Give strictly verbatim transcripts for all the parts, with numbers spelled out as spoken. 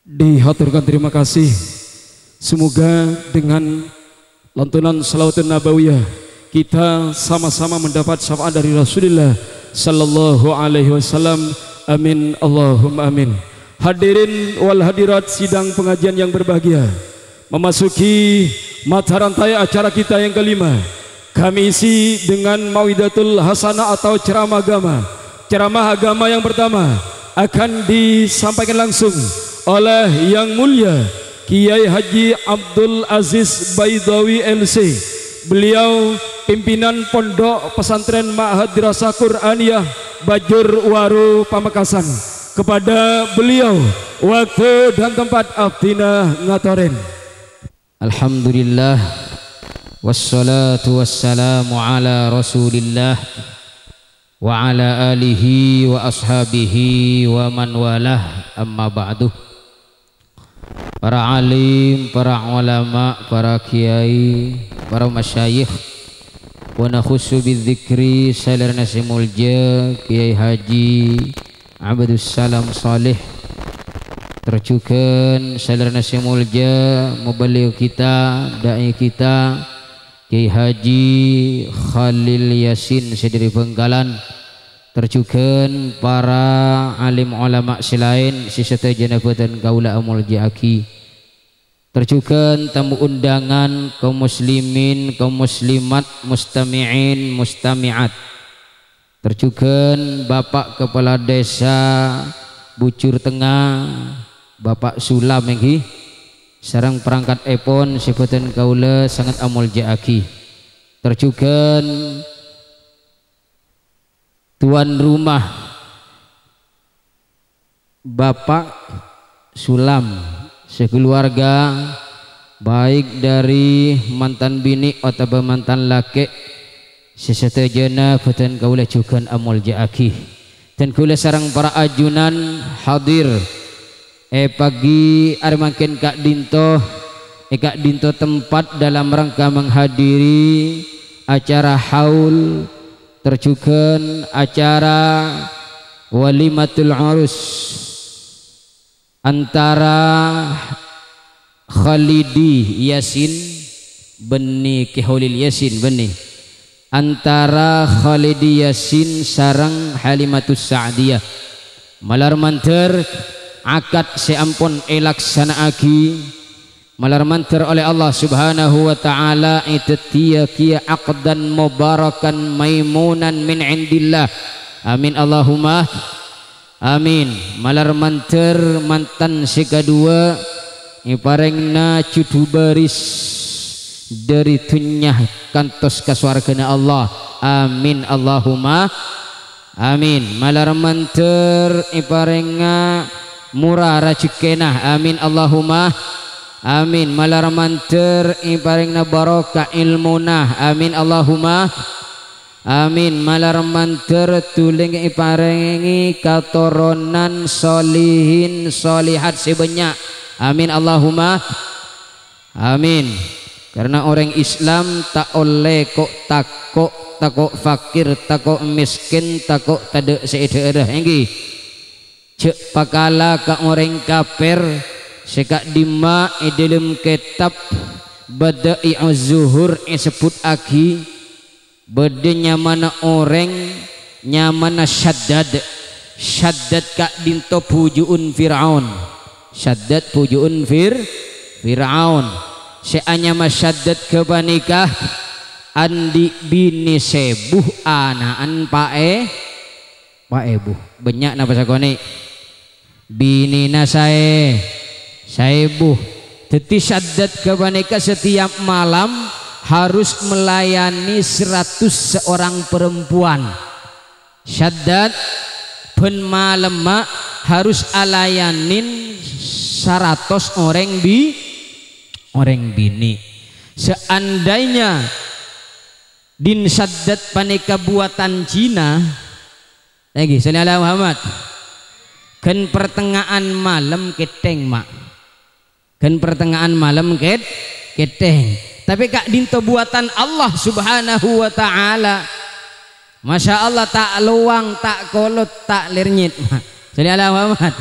Dihaturkan terima kasih. Semoga dengan lantunan shalawatun nabawiyah kita sama-sama mendapat syafaat dari Rasulullah sallallahu alaihi wasallam. Amin, Allahumma amin. Hadirin wal hadirat sidang pengajian yang berbahagia, memasuki mata rantai acara kita yang kelima, kami isi dengan mawidatul hasanah atau ceramah agama. Ceramah agama yang pertama akan disampaikan langsung oleh Yang Mulia Kiai Haji Abdul Aziz Baidawi, L C. Beliau pimpinan Pondok Pesantren Ma'had Dirasah Qur'aniyah Bajur Waru, Pamekasan. Kepada beliau, waktu dan tempat abdhina ngatorè. Alhamdulillah, wassalatu wassalamu ala Rasulillah, wa ala alihi wa ashabihi wa man walah, amma ba'du. Para alim, para ulama, para kiai, para masyayikh, wa nakhussu bidzikri salèrana sè molja Kiai Haji Abdussalam Saleh. Tor jhughân salèrana sè molja, muballigh kita, da'i kita, Kiai Haji Khalil Yasin sè dhâri Bhângkalan. Tor jhughân para alim ulama sè laèn sè sadhâjâna bhâdhân kaulâ amolja'aghi. Tor jhughân tamu undangan, kaum muslimin, kaum muslimat, mustami'in, mustami'at. Tor jhughân Bapak Kepala Desa Bujur Tengah, Bapak Sulam èngghi, sareng perangkat èpon sè bhâdhân kaulâ sanget amolja'aghi. Tor jhughân tuan rumah Bapak Sulam, sakeluarga, baik dari mantan binè' otabâ mantan lakè', sè sadhâjâna bhâdhân kaulâ jhughân amolja'aghi. Dan kaulâ sareng para ajunan hadir è pagi arè mangkèn ka'dinto, è ka'dinto tempat dalam rangka menghadiri acara haul, tor jhughân acara walimatul urus antara Khalidi Yasin bânnè Ki Kholil Yasin bânnè. Antara Khalidi Yasin sareng Halimatus Sa'diyah. Malar mandhâr akad sè ampon èlaksana'aghi, malar mandhâr oleh Allah Subhanahu wa Ta'ala èdhâddhiyâghi aqdan mubarakan maimunan min indillah. Amin, Allahumma amin. Malar mandhâr mantan sè kaduwâ èparèngana jhudhu bâris dhâri dhunnya kantos ka sowarghâna Allah. Amin, Allahumma amin. Malar mandhâr èparènga mora rajhekkèna. Amin, Allahumma amin. Malar mandhâr èparèngana barokah èlmona. Amin, Allahumma amin. Malar mandhâr dhuli èparèngè katoronan solihin solihat sè bânnya'. Amin, Allahumma amin. Karena orèng Islam ta' ollè ko'-tako', tako' fakir, tako' mèskèn, tako' tadâ' sè èdhâ'ârâ, èngghi. Jhâ' pakala ka orèng kapèr sè ka'dimma è dhâlem kètab Bada'i'uz Zuhur èsebbhuttaghi, bâdâ nyamana orèng nyamana Syaddad. Syaddad ka'dinto bhuju'un Fir'aun. Syaddad bhuju'un Fir-, Fir'aun. Sè anyama Syaddad ghâpanèka andi' binè sèbu, ana'na pa'è-, pa'èbu. Bânnya' napa sakonè'? Binèna saè-, saèbu. Dhâddhi Syaddad ghâpanèka setiap malam harus melayani seratus seorang perempuan. Syaddad bân malemma harus alayanin saratos orèng bi-, orèng binè'. Seandainya din Syaddad panèka buatan Cina, lagi, sholli ala Muhammad. Ghân pertengahan malem kèthèng, Ma'. Ghân pertengahan malem kèt-, kèthèng. Tapè ka'dinto buatan Allah Subhanahu wa Ta'ala. Masya Allah, ta' lowang, ta' kolot, ta' lèrnyèt. Sholli ala Muhammad.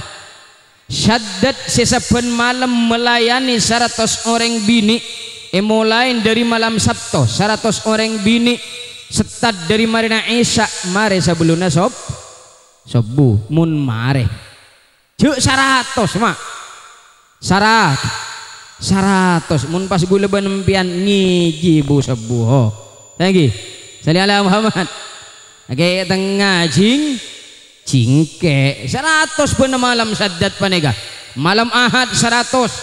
Syaddad sè sabbhân malem malayanè saratos orèng binè', è molaè dhâri malem Sabto, saratos orèng binè', settad dhâri marèna Isya marè sabellunna sob-, sobbhu, mon marè. Jhâ' saratos, Ma'. Sarat-, saratos. Mon pas ghulâ bân empèyan ngèjhi bu-, sobbhu, ho. Thank you. Shalli ala Muhammad. Oke, tengnga jing-, jingkè'. Saratos bân malem Syaddad panèka. Malem Ahad saratos.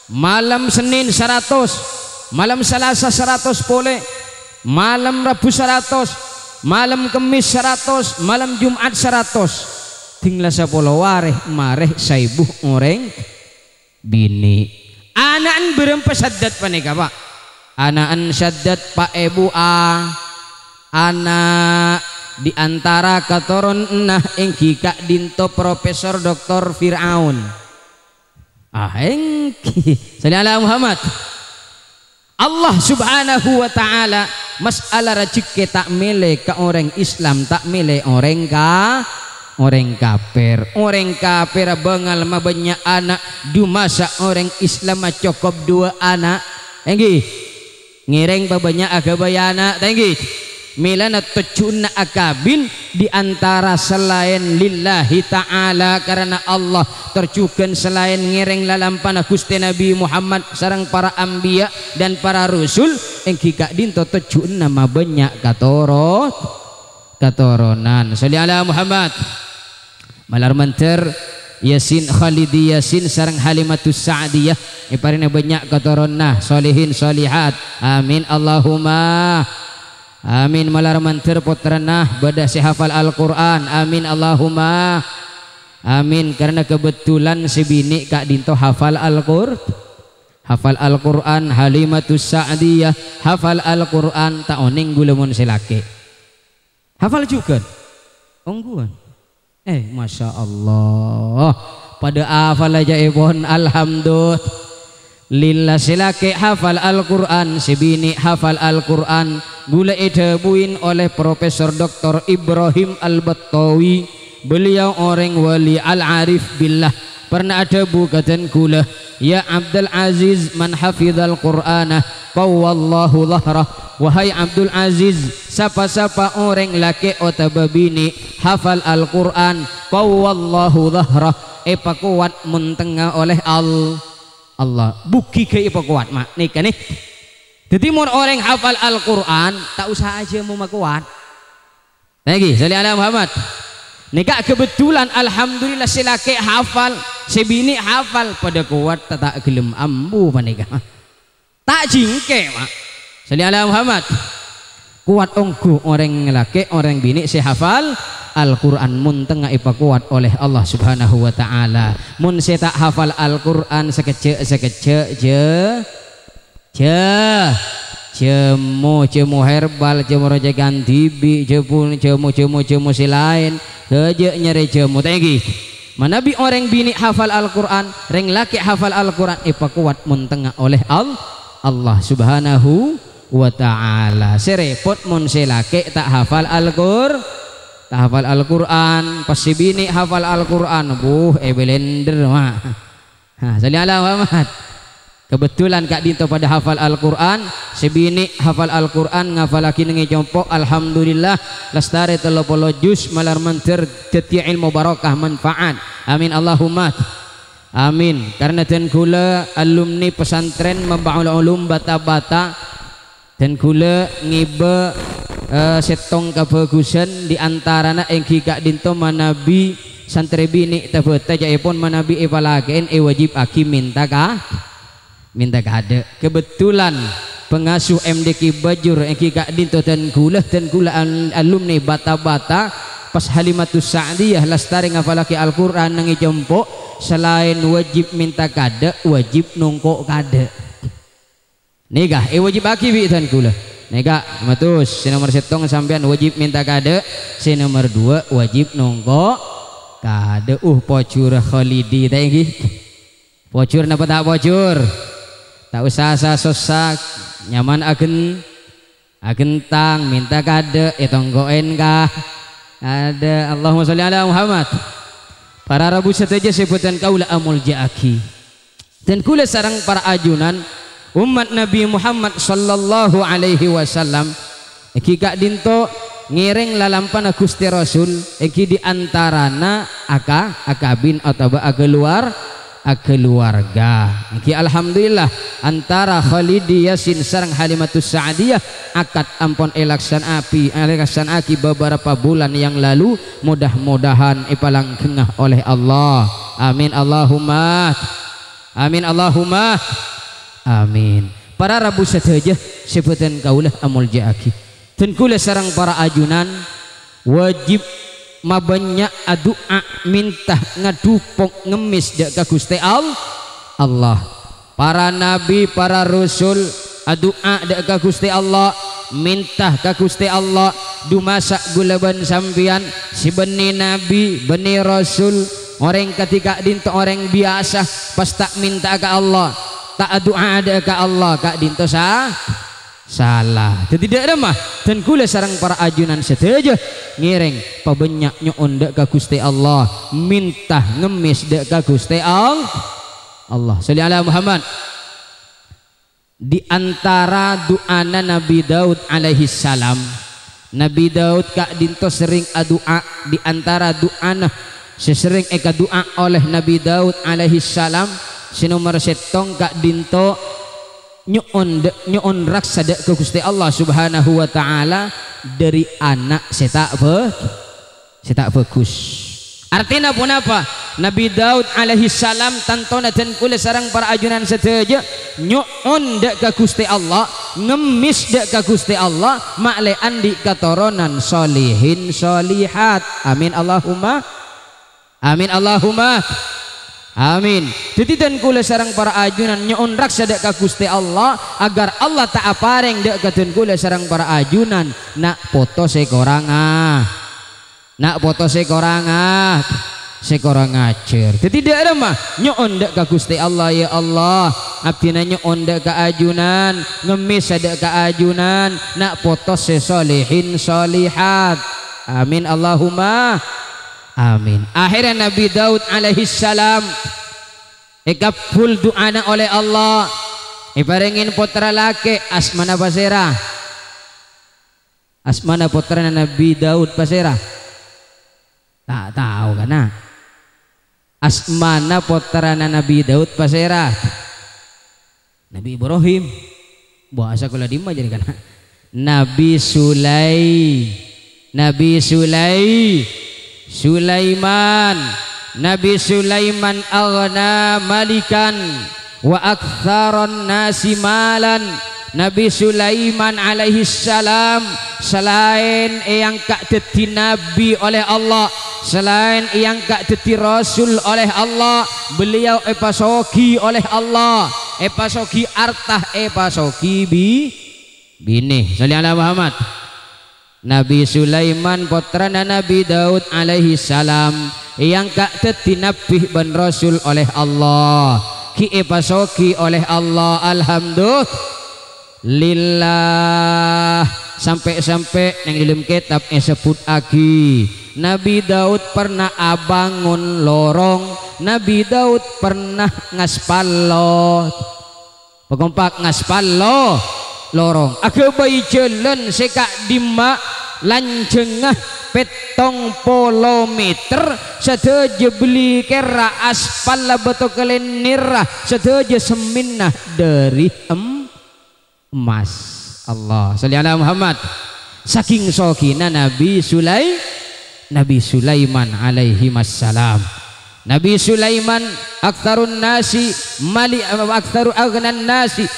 Malem Sennèn saratos. Malem Salasa saratos polè. Malem Rabu saratos. Malem Kemmès saratos. Malem Jum'at saratos. Ding la sapolo arè marè saèbu orèng binè'. Ana'na bârâmpa Syaddad panèka, Pa'? Ana'na Syaddad pa' èbu a-, ana', di antara katoronanna èngghi ka'dinto Profesor Doktor Fir'aun. Ah, èngghi. Shalli ala Muhammad. Allah Subhanahu wa Ta'ala, mas'ala rajhekkè ta' mèlè ka orèng Islam, ta' mèlè orèng ka-, orèng kafir. Orèng kafir bângal mabânnya' ana', dumasa orèng Islam cokop duwâ' ana'. Èngghi, ngèrèng pabânnya' aghâbây ana', ta' èngghi. Mèlana tojjhuna akabin di antara salaèn lillahi ta'ala, karana Allah, tor jhughân salaèn ngèrèng lalampana Ghustè Nabbhi Muhammad sareng para anbiya dan para rasul, èngghi ka'dinto tojjhuna mabânnya' katoro-, katoronan. Shalli ala Muhammad. Malar mandhâr Yasin Khalidi Yasin sareng Halimatus Sa'diyah èparèngana bânnya' katoronanna, solihin solihat. Amin, Allahumma. Amin. Malar mandhâr pottrana bâdâ sè hafal Al-Qur'an. Amin, Allahumma. Amin. Karana kebetulan sè binè' ka'dinto hafal Al-Qur-, hafal Al-Qur'an, Halimatus Sa'diyah hafal Al-Qur'an, ta' onèng ghulâ mon sè lakè'. Hafal jhughân? Ongghuwân. Eh, Masya Allah. Padâ hafal ajâèpon. Alhamdulillah, sè lakè' hafal Al-Qur'an, sè binè' hafal Al-Qur'an. Ghulâ èdhâbuwi olè Profesor Doktor Ibrahim Al-Battawi. Beliau orèng wali al-arif billah. Pernah adhâbu ka dân ghulâ, "Ya Abdul Aziz, man hafidhal Qur'ana qawwallahu dhahrah." Wahai Abdul Aziz, sapa-sapa orèng lakè' otabâ binè' hafal Al-Qur'an, qawwallahu dhahrah, èpakowat mon tengnga olè Al-, Allah. Bugi ghâ' èpakowat, Ma'. Nèka, nè. Dhâddhi, mon orèng hafal Al-Qur'an, ta' osa ajâmo makowat. Lagi, sholli ala Muhammad. Nèka kebetulan, alhamdulillah, sè lakè' hafal, sè binè' hafal, padâ kowat ta', ta' ghellem ambu panèka. Ta' jingkè, Ma'. Sholli ala Muhammad. Kowat ongghu orèng lakè', orèng binè' sè hafal Al-Qur'an, mon tengnga èpakowat olè Allah Subhanahu wa Ta'ala. Mon sè ta' hafal Al-Qur'an, sakejjhâ'-sakejjhâ', jâ-, Jâ-, jâmo, jâmo herbal, jâmo rocekan dhibi', jâpon-, jâmo, jâmo, jâmo sè laèn, ghâjâ' nyarè jâmo. Tèngghi. Manabi orèng binè' hafal Al-Qur'an, rèng lakè' hafal Al-Qur'an, èpakowat mon tengnga olè Al-, Allah Subhanahu wa Ta'ala. Sè rèpot mon sè lakè' ta' hafal Al-Qur-, ta' hafal Al-Qur'an, pas sè binè' hafal Al-Qur'an, buh, èbelender, ma'. Ha, sholli ala Muhammad. Kebetulan ka'dinto padâ hafal Al-Qur'an, sè binè' hafal Al-Qur'an, ngafallaghi neng è compo', alhamdulillah, lastarè tello polo juz, malar mandhâr dhâddhiyâ èlmo barokah, manfaat. Amin, Allahumma. Amin. Karena dân ghulâ alumni pesantren Mambaul Ulum Bata-Bata, dân ghulâ ngibâ, eh, sèttong kabhâghusân, di antarana èngghi ka'dinto manabi santrè binè' tabâta ca'èpon manabi èpalakè'è èwâjibaghi mènta ka-, mènta kaadâ'. Kebetulan pengasuh M D Q Bajur èngghi ka'dinto dân ghulâ, dân ghulâ al-, alumni Bata-Bata, pas Halimatus Sa'diyah lastarè ngafallaghi Al-Qur'an neng è compo', salaèn wâjib mènta kaadâ', wâjib nongko' kaadâ'. Nèka èwâjibaghi bi' dân ghulâ. Nèka, matos, sè nomer sèttong sampèyan wâjib mènta kaadâ', sè nomer duwâ' wâjib nongko' kaadâ'. Uh, pojhur Khalidi, ta' èngghi? Pojhur napa ta' pojhur? Ta' osa sa-sossa, nyaman agen-, agentang, mènta kaadâ', ètongko'è ka-, kaadâ'. Allahumma sholli ala Muhammad. Para rabu sadhâjâ sè bhâdhân kaulâ amoljâ'aghi. Dân kaulâ sareng para ajunan, ommat Nabbhi Muhammad sallallahu alaihi wasallam, èngghi ka'dinto ngèrèng lalampana Ghustè Rasul, èngghi di antarana aka-, akabin otabâ akaluar-, akaluwarga. Èngghi alhamdulillah, antara Khalidi Yasin sareng Halimatus Sa'diyah akad ampon èlaksana'abi-, èlaksana'aghi bâbârâmpa bulân yang lalu, mudah-mudahan èpalanggengnga oleh Allah. Amin Allahumma. Amin Allahumma. Amin. Para rabu sadhâjâ sè bhâdhân kaulâ amoljâ'aghi. Dân kaulâ sareng para ajunan wajib mabânnya' adu'a, mènta, ngadhupok, ngemmès dâ' ka Ghustè All-, Allah. Para nabbhi, para rasul adu'a dâ' ka Ghustè Allah, mènta ka Ghustè Allah, du masa' kaulâ bân sampèyan sè bânnè nabbhi, bânnè rasul, orèng kadhi ka'dinto orèng biyasa, pas ta' mènta'a ka Allah, ta' adu'a dâ' ka Allah, ka'dinto sa-, sala. Dhâddhi dâ' remma, dân kaulâ sareng para ajunan sadhâjâ ngèrèng pabânnya' nyo'on dâ' ka Ghustè Allah, mènta ngemmès dâ' ka Ghustè All-, Allah. Shalli ala Muhammad. Di antara du'ana Nabbhi Daud alaihissalam, Nabbhi Daud ka'dinto serrèng adu'a. Di antara du'ana sè serrèng èkadu'a oleh Nabbhi Daud alaihissalam, sè nomer sèttong ka'dinto nyo'on dâ-, nyo'on raksa dâ' ka Ghustè Allah Subhanahu wa Ta'ala dâri ana' sè ta' bhâ-, sè ta' bhâghus. Artèna ponapa? Nabbhi Daud alaihissalam, tantona dân kaulâ sareng para ajunan sadhâjâ nyo'on dâ' ka Ghustè Allah, ngemmès dâ' ka Ghustè Allah, ma'lè andi' katoronan solihin solihat. Amin Allahumma. Amin Allahumma. Amin. Dhâddhi dân kaulâ sareng para ajunan nyo'on raksa dâ' ka Ghustè Allah, agar Allah ta' aparèng dâ' ka dân kaulâ sareng para ajunan na' poto sè korangnga. Na' poto sè korangnga, sè korang ajhâr. Dhâddhi dâ' remma nyo'on dâ' ka Ghustè Allah, "Ya Allah, abdhina nyo'on dâ' ka ajunan, ngemmès dâ' ka ajunan, na' poto sè solihin solihat." Amin Allahumma amin. Akhèrra Nabbhi Daud alaihissalam èkabbhul du'ana oleh Allah, èparèngè pottra lakè', asmana pasèra? Asmana pottrana Nabbhi Daud pasèra? Ta' tao, kana'? Asmana pottrana Nabbhi Daud pasèra? Nabbhi Ibrahim. Bhâsa kaulâ dimma jârèya, kana'? Nabbhi Sulai-, Nabbhi Sulai-, Sulaiman. Nabbhi Sulaiman aghna malikan wa aktsaron nasi malan. Nabbhi Sulaiman alaihissalam salaèn èangka' dhâddhi nabbhi oleh Allah, salaèn èangka' dhâddhi rasul oleh Allah, beliau èpasoghi oleh Allah, èpasoghi arta, èpasoghi bi-, binè. Shalli ala Muhammad. Nabbhi Sulaiman, pottrana Nabbhi Daud alaihissalam, èangka' dhâddhi nabbhi bân rasul oleh Allah. Ghi' èpasoghi oleh Allah, alhamdulillah. Sampè'-sampè' neng dâlem kètab èsebbhuttaghi, Nabbhi Daud pernah abângon lorong, Nabbhi Daud pernah ngaspal lo-, Pakompak ngaspal lo-, lorong. Aghâbây jhâlân sè ka'dimma lanjhângnga pèttong polo mèter, sadhâjâ bellè kèra aspal bâto kalènèrra, sadhâjâ semmènna dâri em-, emmas. Allah. Shalli ala Muhammad. Sakèng soghina Nabbhi Sulai-, Nabbhi Sulaiman alaihimassalam. Nabbhi Sulaiman aktsarun nasi mali-, aktsaru aghnan nasi.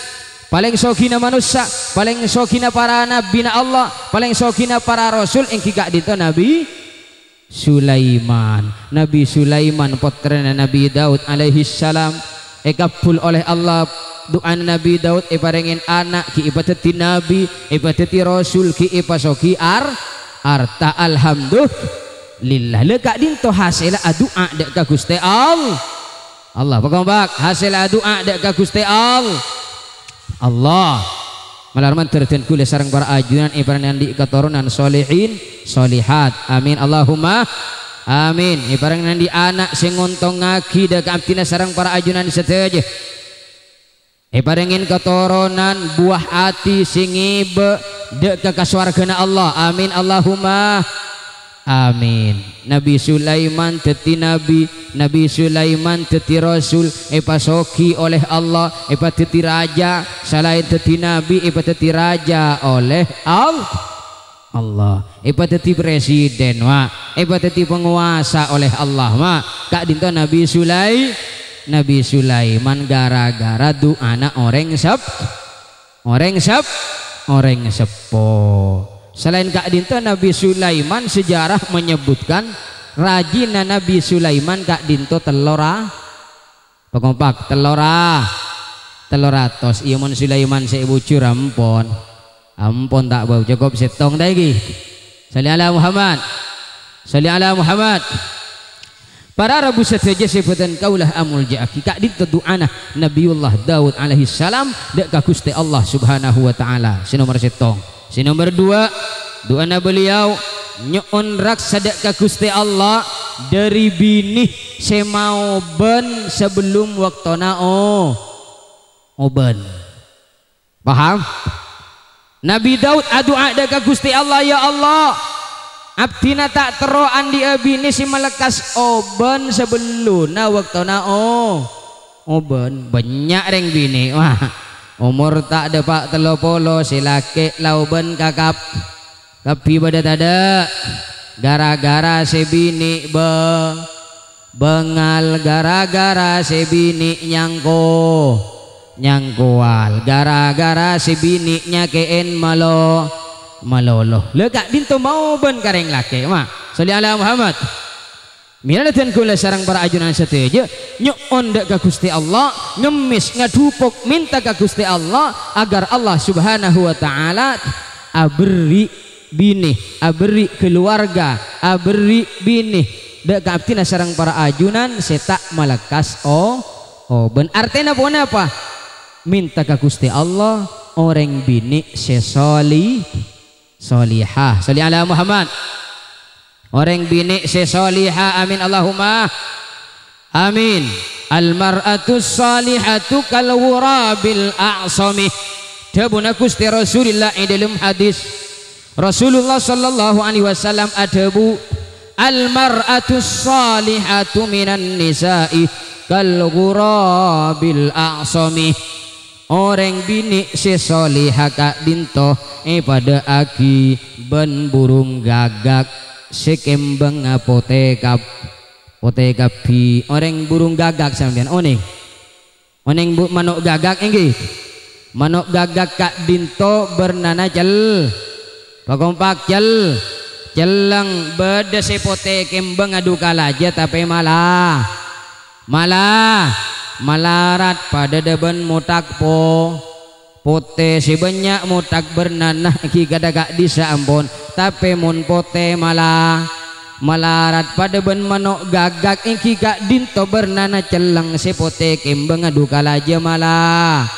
Palèng soghina manossa, palèng soghina para nabbhina Allah, palèng soghina para rasul èngghi ka'dinto Nabbhi Sulaiman. Nabbhi Sulaiman, pottrana Nabbhi Daud alaihissalam, èkabbhul oleh Allah du'ana Nabbhi Daud, èparèngè ana', ghi' èpadhâddhi nabbhi, èpadhâddhi rasul, ghi' èpasoghi ar-, arta. Alhamdulillah. La ka'dinto hasèlla adu'a dâ' ka Ghustè All-, Allah. Pakompak, hasèlla adu'a dâ' ka Ghustè All-, Allah. Malar mandhâr dân kaulâ sareng para ajunan èparèngè andi' katoronan solihin, solihat. Amin. Allahumma. Amin. Èparèngè andi' ana' sè ngontongngaghi dâ' ka abdhina sareng para ajunan sadhâjâ. Èparèngè katoronan buwâ ati sè ngibâ dâ' ka kasowarghâna Allah. Amin, Allahumma amin. Nabi Sulaiman dhâddhi nabi, Nabi Sulaiman dhâddhi rasul, èpasoghi oleh Allah, èpadhâddhi raja, salaèn dhâddhi nabi, èpadhâddhi raja oleh Allah. Allah. Èpadhâddhi presiden, wa. Èpadhâddhi pangowasa oleh Allah, wa. Ka'dinto Nabi Sulai-, Nabi Sulaiman gara-gara du'ana orèng sep-, orèng sep-, orèng seppo. Salaèn ka'dinto Nabi Sulaiman, sejarah menyebutkan rajina Nabi Sulaiman ka'dinto tello ra-, Pakompak, tello ra-, tello ratos. Iyâ, mon Sulaiman sè èbujur, ampon. Ampon, ta' bâu. Cokop sèttong, ta' ènggi? Sholli ala Muhammad. Sholli ala Muhammad. Para rabu sadhâjâ sè bhâdhân kaulâ amoljâ'aghi, ka'dinto du'ana Nabiyullah Daud alaihissalam dâ' ka Ghustè Allah Subhanahu wa Ta'ala. Sè nomer sèttong. Sè nomer duwâ', du'ana beliau nyo'on raksa dâ' ka Ghustè Allah dâri binè sè maobân sabellun bâktona o-, obân. Paham? Nabi Daud adu'a dâ' ka Ghustè Allah, "Ya Allah, abdhina ta' terro andi'â binè sè malekkas obân sabellunna bâktona o-, obân." Bânnya' rèng binè', wah, omor ta' dâpa' tello polo, sè lakè' la obân kakap-, kabbhi padâ tadâ'. Gara-gara sè binè' bâ-, bângal, gara-gara sè binè' nyangko-, nyangkowal, gara-gara sè binè' nyakè'èn malo-, malolo. La ka'dinto maobân ka rèng lakè', ma. Sholli ala Muhammad. Mèla dhân kaulâ sareng para ajunan sadhâjâ nyo'on dâ' ka Ghustè Allah, ngemmès, ngadhupok, mènta ka Ghustè Allah agar Allah Subhanahu wa Ta'ala aberri' binè, aberri' kaluwarga, aberri' binè dâ' ka abdhina sareng para ajunan sè ta' malekkas o-, obân. Artèna ponapa? Mènta ka Ghustè Allah orèng binè' sè soli-, solihah. Sholli ala Muhammad. Orèng binè' sè solihah. Amin, Allahumma amin. "Al mar'atus solihatu kal ghurabil a'sami." Dhâbuna Ghustè Rasulillah è dhâlem hadis. Rasulullah sallallahu alaihi wasallam adhâbu, "Al mar'atus solihatu minan nisa'i kal ghurabil a'sami." Orèng binè' sè solihah ka'dinto èpadâ'aghi bân burung gagak sè kembhângnga potè kab-, potè kabbhi. Orèng burung gagak sampèyan onèng? Onèng bu-, mano' gagak, ènggi? Mano' gagak ka'dinto bârnana cel-, pakompak cel-, celleng, bâdâ sè potè kembhângnga du kalajâ, tapè mala-, mala-, malarat padâ dâ' bân mothak po-, potè sè bânnya' mothak bârnana ghi' kadâ' ka'dissa' ampon, tapè mon potè mala-, malarat padâ bân mano' gagak ènggi ka'dinto bârnana celleng sè potè kembhângnga du kalajâ mala-,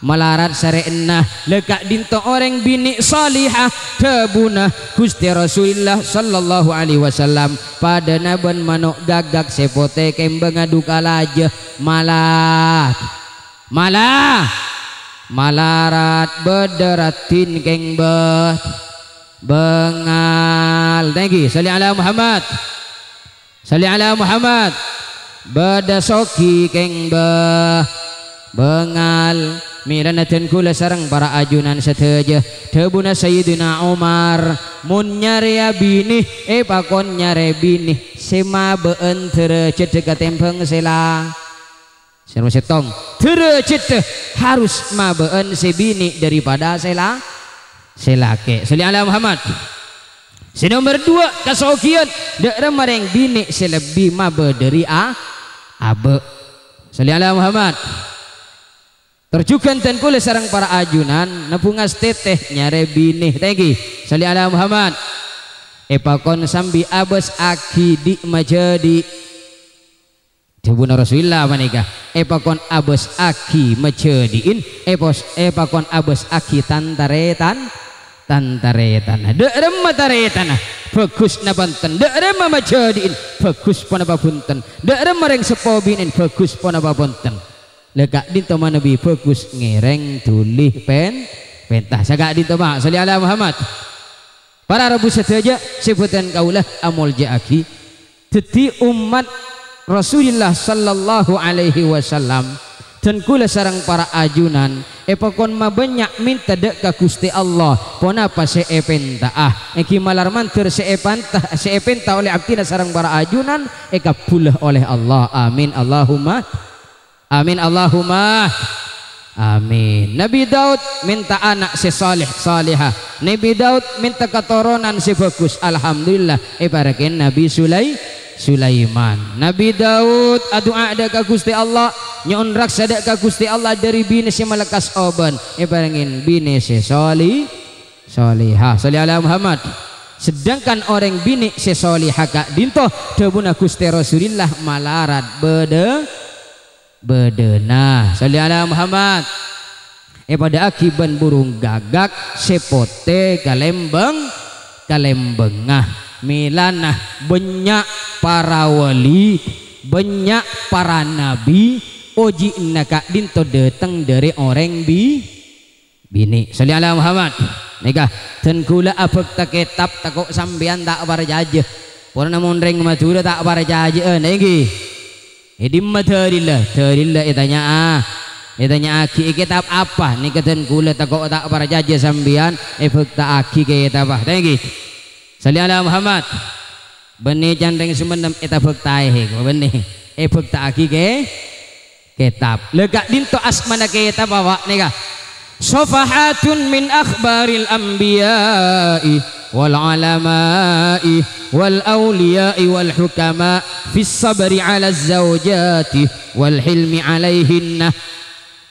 malarat sarè'na. La ka'dinto orèng binè' solihah, dhâbuna Ghustè Rasulillah sallallahu alaihi wasallam, padâna bân mano' gagak sè potè kembhângnga du kalajâ mala-, mala-, malarat bâdâ raddhin kèng bâ-, bângal. Thank you. Sholli ala Muhammad. Sholli ala Muhammad. Bâdâ soghi kèng bâ-, bângal. Mèlana dhân kaulâ sareng para ajunan sadhâjâ. Dhâbuna Sayyidina Umar, "Mon nyarèya binè, èpakon nyarè binè sè mabâ'ân dârâjâddhâ katèmbhâng sè la-, sè nomer sèttong, dârâjâddhâ harus mabâ'ân sè binè daripada sè la-, sè lakè'." Sholli ala Muhammad. Sè nomer duwâ', kasoghiyân, dâ' remma rèng binè' sè lebbi mabâ dâri a-, abâ'. Sholli ala Muhammad. Tor jhughân dhân kaulâ sareng para ajunan, nebbhunga satètè nyarè binè. Thank you. Sholli ala Muhammad. Èpakon sambi abâsaghi dhi' majâdhi'. Dhâbuna Rasulullah panèka, èpakon abâsaghi majâdhi'in, èpos-, èpakon abâsaghi tan-tarètan, tan-tarètanna. Dâ' remma tarètanna? bhâghus napa enten. Dâ' remma majâdi'in, bhâghus ponapa bhunten. Dâ' remma rèng seppo binè'en, bhâghus ponapa bhunten. La ka'dinto manabi bhâghus ngèrèng dhuli pèn-, pènta. Saka'dinto, Pa'. Sholli ala Muhammad. Para rabu sadhâjâ sè bhâdhân kaulâ amoljâ'aghi. Dhâddhi ommat Rasulillah sallallahu alaihi wasallam, dân kaulâ sareng para ajunan èpakon mabânnya' mènta dâ' ka Ghustè Allah ponapa sè èpènta'a, èngghi malar mandhâr sè èpanta-, sè èpènta olè abdhina sareng para ajunan èkabbhulâ olè Allah. Amin, Allahumma. Amin, Allahumma amin. Nabi Daud mènta ana' sè saleh, salehah. Nabi Daud mènta katoronan sè bhâghus. Alhamdulillah, èparèngè Nabi Sulai-, Sulaiman. Nabi Daud adu'a dâ' ka Ghustè Allah, nyo'on raksa dâ' ka Ghustè Allah dâri binè sè malekkas obân. Èparèngè binè sè soli-, solehah. Sholli ala Muhammad. Sedangkan orèng binè sè solehah ka'dinto, dhâbuna Ghustè Rasulillah malarat bâdâ-, bâdâna. Sholli ala Muhammad. Èpadâ'aghi bân burung gagak sè potè kalembang-, kalembângnga. Mèlana bânnya' para wali, bânnya' para nabi, oji'na ka'dinto dâteng dâri orèng bi-, binè'. Sholli ala Muhammad. Nèka, dân kaulâ abhâkta kètab tako' sampèyan ta' parcajâ. Polana mon rèng Madhurâ ta' parcajâ'â, nèngghi. È dimma dalilla? Dalilla ètanya'a. Ètanya'aghi, "È kètab apa?" Nèka dân kaulâ tako' ta' parcajâ sampèyan, èbhâkta'aghi kètabbhâ. Nèngghi. Sholli ala Muhammad. Bânnè can rèng Sumenep ètabhâktaè, he, bânnè. Èbhâkta'aghi kè-, kètab. La ka'dinto asmana kètab apa, nèka? Safahatun min akhbaril anbiya'i wal ulama'i wal auliya'i wal hukama fis sabri 'ala zaujati wal hilmi 'alaihinna.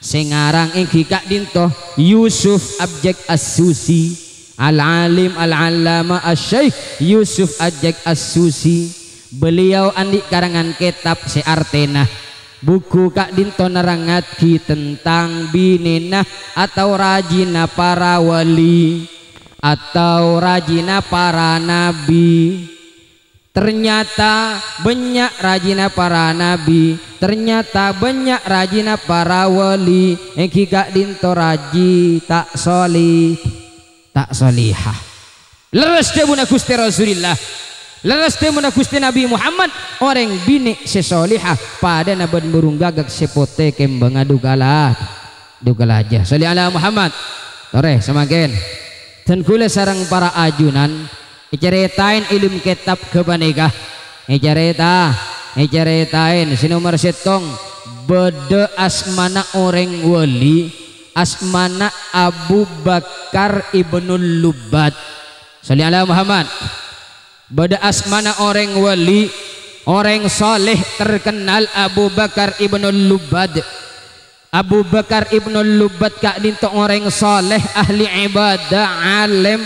Sè ngarang èngghi ka'dinto Yusuf Abjad As-Susi, Al-Alim Al-Allama Asy-Syaikh Yusuf Abjad As-Susi. Beliau andi' karangan kètab sè artèna buku ka'dinto nerrangngaghi tentang binèna atau rajina para wali atau rajina para nabi. Ternyata bânnya' rajina para nabi, ternyata bânnya' rajina para wali, èngghi ka'dinto raji ta' soli-, ta' solihah. Lerres dhâbuna Ghustè Rasulillah, lerres dhâbuna Ghustè Nabi Muhammad, orèng binè' sè solihah padâna bân burung gagak sè potè kembângnga dhu kala-, dhu kalajâ. Sholli ala Muhammad. Torè, samangkèn. Dân kaulâ sareng para ajunan ècarètaèn è dâlem kètab ghâpanèka. Ècarèta-, ècarètaèn sè nomer sèttong, bâdâ asmana orèng wali, asmana Abu Bakar Ibnu Lubbad. Sholli ala Muhammad. Bâdâ asmana orèng wali, orèng saleh terkennal Abu Bakar Ibnu Lubbad. Abu Bakar Ibnu Lubbad ka'dinto orèng saleh, ahli ibadah, alim,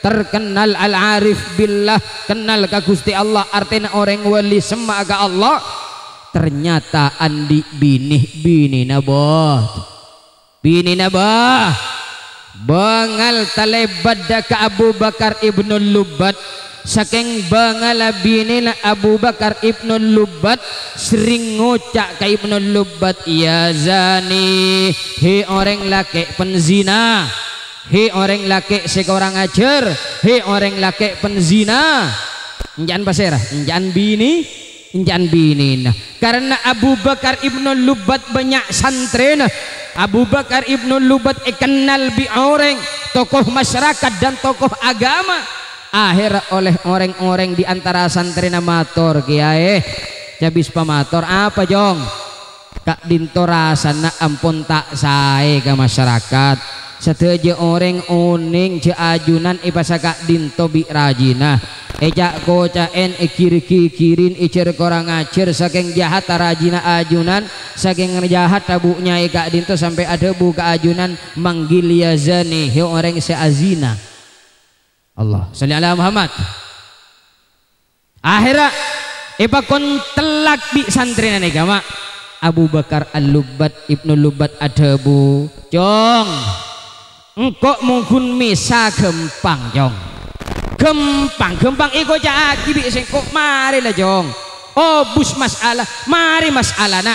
terkennal al-arif billah, kennal ka Ghustè Allah, artèna orèng wali, semma' ka Allah. Ternyata andi' binè, binèna bâ-, binèna bâ-, bângal talèbât dâ' ka Abu Bakar Ibnu Lubbad. Sakèng bângalla binèna Abu Bakar Ibnu Lubbad serrèng ngoca' ka Ibnu Lubbad, "Ya zani, he orèng lakè' penzina, he orèng lakè' sè korang ajhâr, he orèng lakè' penzina." Enca'an pasèra? Enca'an binè-, enca'an binèna. Karena Abu Bakar Ibnu Lubbad bânnya' santrèna. Abu Bakar Ibnu Lubbad èkennal bi' orèng, tokoh masyarakat dan tokoh agama. Akhèrra ollè rèng-orèng di antara santrèna mator, "Kèyaè, cabis pamator apa, Cong? Ka'dinto rassana ampon ta' saè ka masyarakat. Sadhâjâ orèng onèng jhâ' ajunan èpasaka'dinto bi' rajina. Èca'-koca'èn, ègir-gigirin, èjhâr korang ajhâr, sakèng jahatta rajina ajunan, sakèng jahatta bu' nyaè ka'dinto sampè' adhâbu ka ajunan, 'Manggil ya zani, he orèng sè azina.'" Allah. Sholli ala Muhammad. Akhèrra èpakon tellak bi' santrèna nèka, Ma'. Abu Bakar Al-Lubbad, Ibnu Lubbad adhâbu, "Cong, engko' mon ghun mèsa ghâmpang, Cong. Ghâmpang, ghâmpang èkoca'aghi bi' sèngko'. Marè la, Jong. Obus mas'ala, marè mas'alana.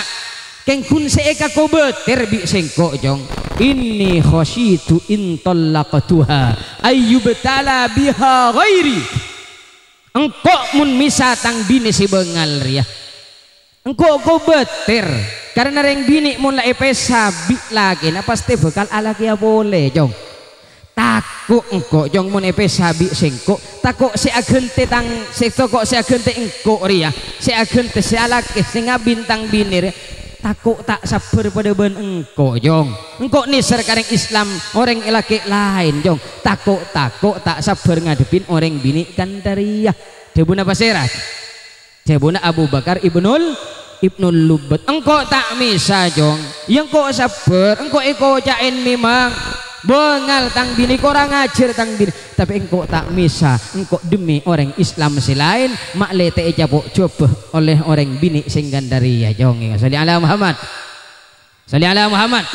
Kèng ghun sè èkakobater bi' sèngko', Jong. "Inni khasyitu in thallaqtuha ayyubtala biha ghairi." Engko' mon mèsa tang binè sè bângal rèya, engko' kobater, karana rèng binè' mon la èpèsa bi' lakèna, pastè bhâkal alakèya polè, Jong. Tako' engko', Jong, mon èpèsa bi' sèngko', tako' sè aghântè tang, sè tako' sè aghântè engko' rèya, sè aghântè sè alakè, sè ngabin tang binè rèya, tako' ta' sabbhâr padâ bân engko', Jong. Engko' nèser ka rèng Islam, orèng lakè' laèn, Jong. Tako'-tako' ta' sabbhâr ngadhebbhin orèng binè' kantha rèya. Dhâbuna pasèra? Dhâbuna Abu Bakar Ibnul, Ibnul Lubbad. "Engko' ta' mèsa, Jong. Iyâ, engko' sabbhâr, engko' èkoca'è mèmang. Bângal tang binè, korang ajhâr tang binè. Tapè engko' ta' mèsa, engko' dhemmi orèng Islam sè laèn, ma' lè ta' ècapo' jhubâ olè orèng binè' sè kantha rèya, Jong." Shalli ala Muhammad. Shalli ala Muhammad.